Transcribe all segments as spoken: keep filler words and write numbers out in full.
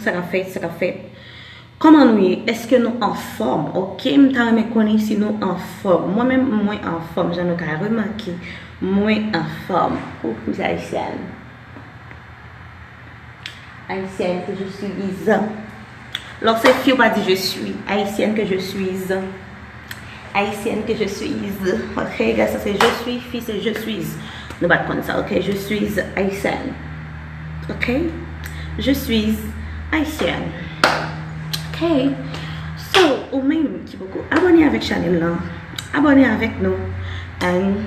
Sa k ap fèt, sa k ap fèt. Kòman nou ye? Èske nou anfòm? Ok, m ta renmen konnen si nou anfòm. Mwen menm, mwen anfòm. Jan nou ka remake, mwen anfòm. Ou, m se ayisyèn. Ayisyèn ke je suis. Lè w se fi, ou pa di je suis. Ayisyèn ke je suis. Ayisyèn ke je suis. Ok, gars, sa se je suis, fi se je suis. Nou pa t konn sa, ok? Je suis ayisyèn. Ok? Je suis ayisyèn. Ok? So, ou menm ki poko abòne avèk chanèl lan, abòne avèk nou. And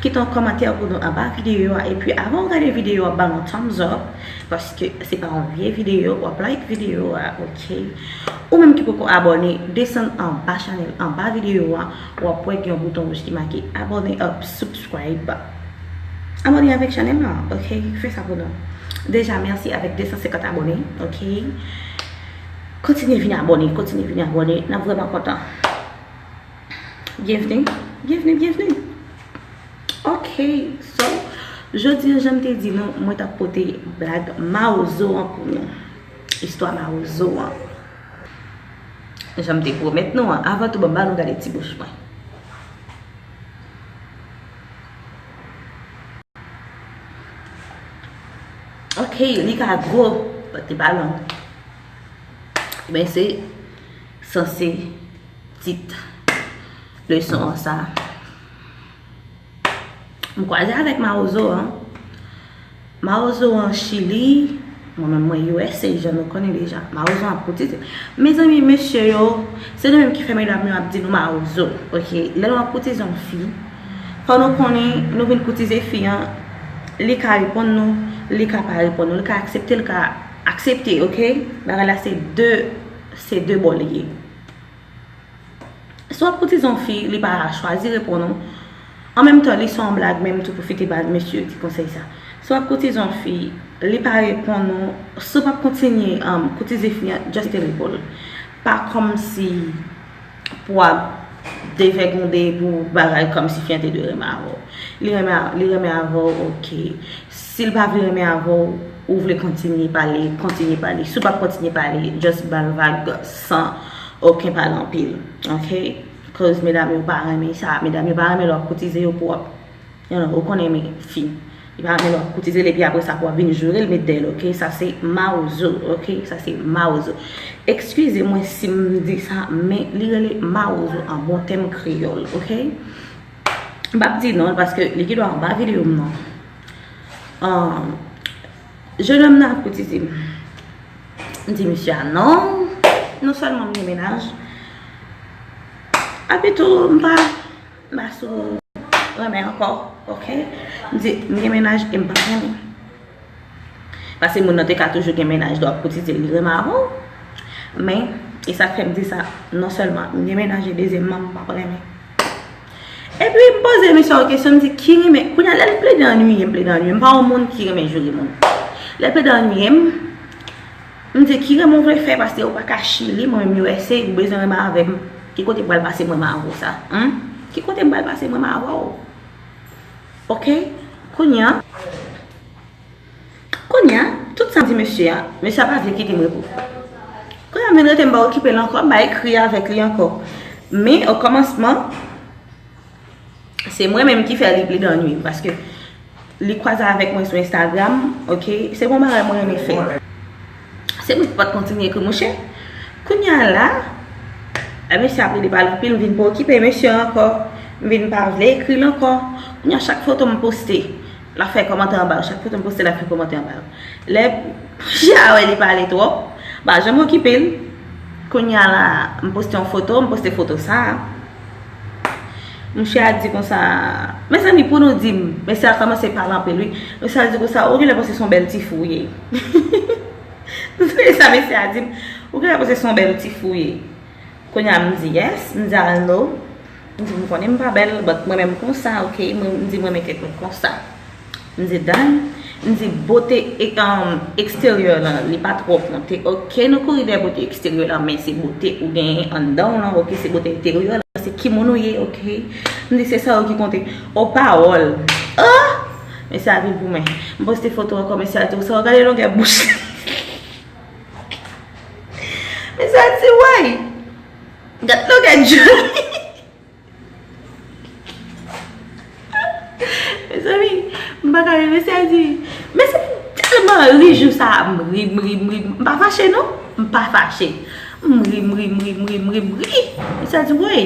kite yon kòmantè pou nou anba videyo a. Epi avan w gade videyo a, ban nou thumbs up. Paske se pa yon vye videyo, w ap like videyo a, ok? Ou menm ki poko abòne, desann anba chanèl, anba videyo a, w ap wè gen yon bouton wouj ki make abòne up, subscribe. Abòne avèk chanèl lan, ok? Fè sa pou nou. Deja, mèsi avèk de san senkant abòne, ok? Kontinye vin abòne, kontinye vin abòne, n ap vrèman kontan. Byenvni, byenvni, byenvni. Ok, so, jodi a, jan m te di nou, mwen t ap pote blag Mawozo an pou nou. Istwa Mawozo an. Jan m te pwomèt nou an, avan tou, ban m ba nou gade ti bouch mwen. Ok, li ka gwo, but li pa long. Ebyen, se sanse tit leson an sa. M kwaze avèk Mawozo an. Mawozo an Chili, mwen menm mwen U S A, jan nou konnen deja. Mawozo an ap koutize. Mezanmi, mesye yo, se nou menm ki fè medam yo ap di nou Mawozo, ok? Lè nou ap koutize yon fi, fò nou konnen, nou vin koutize fi an, li ka reponn nou, li ka pa reponn nou, li ka aksepte, li ka aksepte, ok? Bagay la se de, se de bò li ye. Si w ap koutize yon fi, li pa chwazi reponn ou. An menm tan, li se yon blag menm tou, pwofite ba mesye yo ti konsèy sa. Si w ap koutize yon fi, li pa reponn ou, si w p ap kontinye, um, koutize fi an, just kite l reponn ou. Pa kòmsi pou w ap devègonde pou bagay kòmsi fi an te dwe renmen avè w. Li renmen a-, li renmen avè w, ok. Si l pa vle renmen avè w, ou vle kontinye pale, kontinye pale. Si w p ap kontinye pale, just ba l vag san okenn pale anpil. Ok? Cause medam yo pa renmen sa. Medam yo pa renmen lè w ap koutize yo pou w ap, you know, ou konnen men fi. Li pa renmen lè w ap koutize l epi apre sa pou w ap vin joure l, met dèyè l, ok? Sa se mawozo, ok? Sa se mawozo. Eskize mwen si m di sa, men li rele mawozo an bon tèm kreyòl, ok? M p ap di non l paske li gendwa anba videyo m nan. Ahn, jennonm nan ap koutize m. M di misye a non, non sèlman m gen mennaj, epi tou m pa, m pa sou renmen ankò, ok? M di m gen mennaj e m pa renmen. Paske moun nan te ka toujou gen mennaj, lè w ap koutize l, li renmen avè w. Men, e sa k fè m di sa, non sèlman m gen mennaj e dezyèmman, m p ap renmen. Epi, m poze misye yon kesyon, m di, ki renmen, kounye a, lè l plede annuiye m, plede annuiye m, m pa yon moun ki renmen joure moun. Lè l plede annuiye m, m di, ki renmen w vle fè, paske ou pa ka Chili, mwen menm U S A, ou bezwen renmen avè m. Ki kote m pral pase m renmen avè w sa? Humm? Ki kote m pral pase m renmen avè w? Ok? Kounye a, Kounye a, tout sa m di mesye a, mesye a pa vle kite m repo. Kounye a, m vin rete, m pa okipe l ankò, m pa ekri avèk li ankò. Men, okòmansman, se mwen menm ki fè li plede annuiye m, paske li kwaze avèk mwen sou Instagram, ok? Se bon bagay mwen renmen fè. Se mwen ki pa t kontinye ekri, monchè. Kounye a la, lè mesye a plede pale anpil, m vin pa okipe mesye a ankò. M vin pa vle ekri l ankò. Kounye a, chak foto m poste, l ap fè kòmantè anba yo. Chak foto m poste, l ap fè kòmantè anba yo. Lè Jean wè li pale twòp, m pa janm okipe l. Kounye a la, m poste yon foto, m poste foto sa a. Mouche a di konsa, mezanmi, pou nou di m, mesye a kòmanse pale anpil, wi. Mesye a di konsa, ou genlè panse se yon bèl ti fi w ye. Se sa mesye a di m, ou genlè panse se yon bèl ti fi w ye. Kounye a m di yes, m di I know. M di m konnen m pa bèl, but mwen menm konsa, ok? Mwen, m di mwen renmen tèt mwen konsa. M di dan, m di bote e, um, eksteryè lan, li pa twò konte. Ok, nou kouri dèyè bote eksteryè lan, men se bote ou genyen anndan w lan, ok? Se bote enteryè lan, se ki moun ou ye, ok? M di se sa yo ki konte. O pawòl! Ah! Mesye a vin pou mwen. M poste foto ankò, mesye a di, ou sa w gade longè bouch li. Gad longè djòl. Mezanmi, m pa ka ri, mesye a di, mesye m tèlman ri jou sa, m ri, m ri, m ri, m pa fache non, m pa fache. M ri, m ri, m ri, m ri, m ri, m ri. Mesye a di, woy.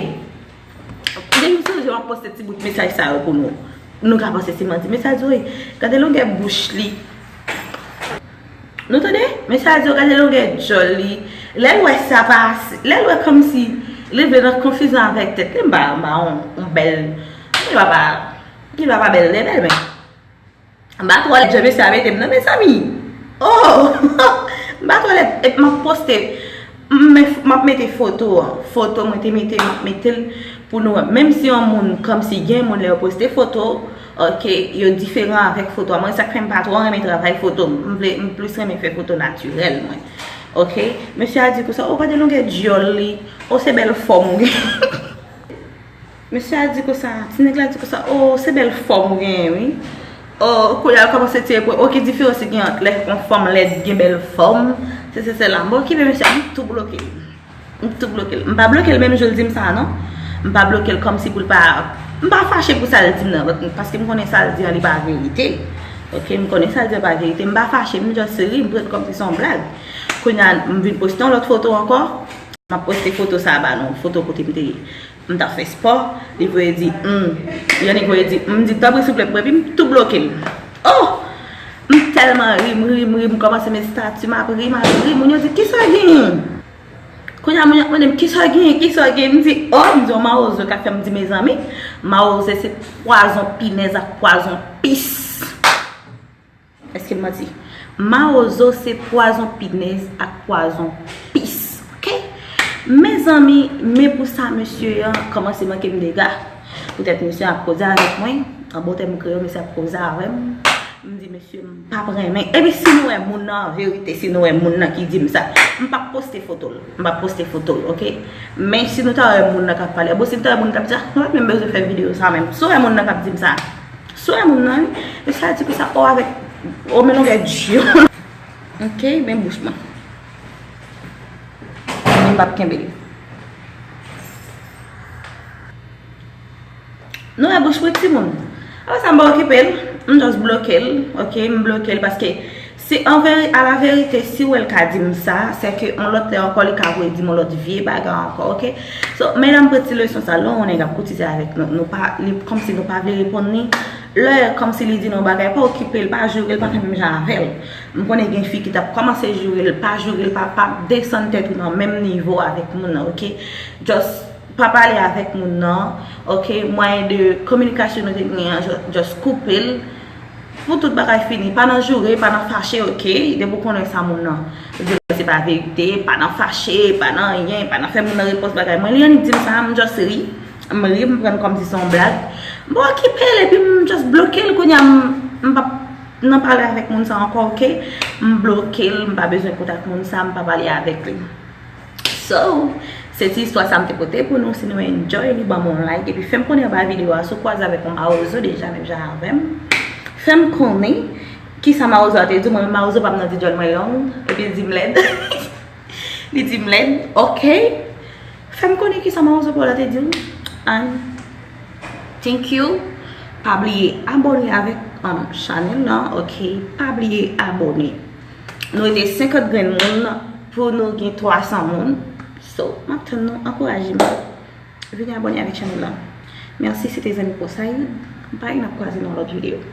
Depi m sonje m ap poste ti bout mesaj sa yo pou nou. Nou ka panse se manti, mesye a di, woy, gade longè bouch li. Nou tande? Mesye a di, gade longè djòl li. Lè l wè sa pa ase, lè l wè kòmsi li vle nan konfizyon avèk tèt li, m ba, m ba yon, yon bèl, li pa, pa, li pa, pa bèl, lè bèl, men. M pa twò lèd jan mesye a mete m nan, mezanmi. Oh! M pa twò lèd. Epi m ap poste, m, m ap mete foto an. Foto mwen te mete, m ap mete l pou nou wè. Menm si yon moun, kòmsi gen moun lè yo poste foto, ok, yo diferan avèk foto a. Mwen, sa k fè m pa twò renmen travay foto m. M vle, m plis renmen fè foto natirèl, mwen. Ok? Mesye a di konsa, o, gade longè djòl li. O, se bèl fòm ou gen. Mesye a di konsa, ti nèg la di konsa, o, se bèl fòm ou genyen, wi. O, kounye a l kòmanse tire pwen, o, ki diferans ki gen ant lè yon fanm lèd gen bèl fòm, se, se, se la. Bon, okipe mesye a, m tou bloke l. M tou bloke l. M pa bloke l menm jan l di m sa, non. M pa bloke l kòmsi pou l pa, m pa fache pou sa l di m nan, paske m konnen sa l di an, li pa verite. Ok, m konnen sa l di an pa verite. M pa fache, m just ri, m pran l kòmsi se yon blag. Kounye a, m vin poste yon lòt foto ankò. M ap poste foto sa a ba nou, foto kote m te ye. M t ap fè spò, li voye di, hmm. Yon nèg voye di, hmm, m di, tanpri, souple, pou epi m tou bloke l. Oh! M tèlman ri, m ri, m ri, m kòmanse met estati, m ap ri, m ap ri. Moun yo di, kisa w genyen? Kounye a, moun yo ap mande m, kisa w genyen, kisa w genyen? M di, oh, m di, yon mawozo k ap fè m di, mezanmi, mawozo se pwazon pinèz ak pwazon pis. Èske m manti? Mawozo se pwazon pinèz ak pwazon pis, ok? Mezanmi, men pou sa mesye an kòmanse manke m dega. Poutèt mesye an ap koze avèk mwen, an bon tèm kreyòl, mesye ap koze avè m. M di, mesye, m p ap renmen. Epi si nou wè moun nan, an verite, si nou wè moun nan ki di m sa, m p ap poste foto l. M p ap poste foto l, ok? Men si nou ta wè moun nan k ap pale, bon, si nou ta wè moun k ap di, ah, nou pa t menm bezwen fè videyo sa menm. Si w wè moun nan k ap di m sa, Sou moun nan, wi. Mesye a di konsa, o, avèk, o, men longè djòl. Ok, men bouch mwen. Men m p ap kenbe li. Nou wè bouch mwen, timoun. Apre sa, m pa okipe l. M just bloke l. Ok, m bloke l paske si an veri-, a la verite, si w wè l ka di m sa, se ke yon lòt lè ankò, li ka voye di m yon lòt vye bagay ankò, ok? So, medam, pran ti leson sa, lè yon nèg ap koutize avèk nou, nou pa, li kòmsi nou pa vle reponn li, lè kòmsi li di nou yon bagay, pa okipe l, pa joure l, pa fè menm jan avè l. M konnen gen fi ki t ap kòmanse joure l, pa joure l, pa, pa desann tèt ou nan menm nivo avèk moun nan, ok? Just pa pale avèk moun nan, ok? Mwayen de kominikasyon nou te genyen an, ju-, just koupe l. Pou tout bagay fini, pa nan joure, pa nan fache, ok? Depi w konnen sa moun nan di la se pa verite, pa nan fache, pa nan anyen, pa nan fè moun nan repons bagay. Mwen, li annik di m sa, m just ri. M ri, m pran l kòmsi se yon blag. M pa okipe l, epi m just bloke l. Kounye a, m, m p ap nan pale avèk moun sa ankò, ok? M bloke l, m pa bezwen kontak moun sa, m pa pale avèk li. So, se ti istwa sa m te pote pou nou. Si nou enjoy li, ban m yon like, epi fè m konnen anba videyo a si w kwaze avèk yon mawozo deja, menm jan avè m. Fè m konnen kisa mawozo a te di w. Mwen menm, mawozo pa m nan di djòl mwen long, epi l di m lèd. Li di m lèd, ok. Fè m konnen kisa mawozo pa w la te di w. And thank you. Pa bliye abòne avèk, um, chanèl lan, ok? Pa bliye abòne. Nou rete senkant grenn moun pou nou gen twa san moun. So, m ap tann nou, ankouraje m. Vini abòne avèk chanèl lan. Mèsi, se te zanmi Posaid. M pa gen, n ap kwaze nan lòt videyo.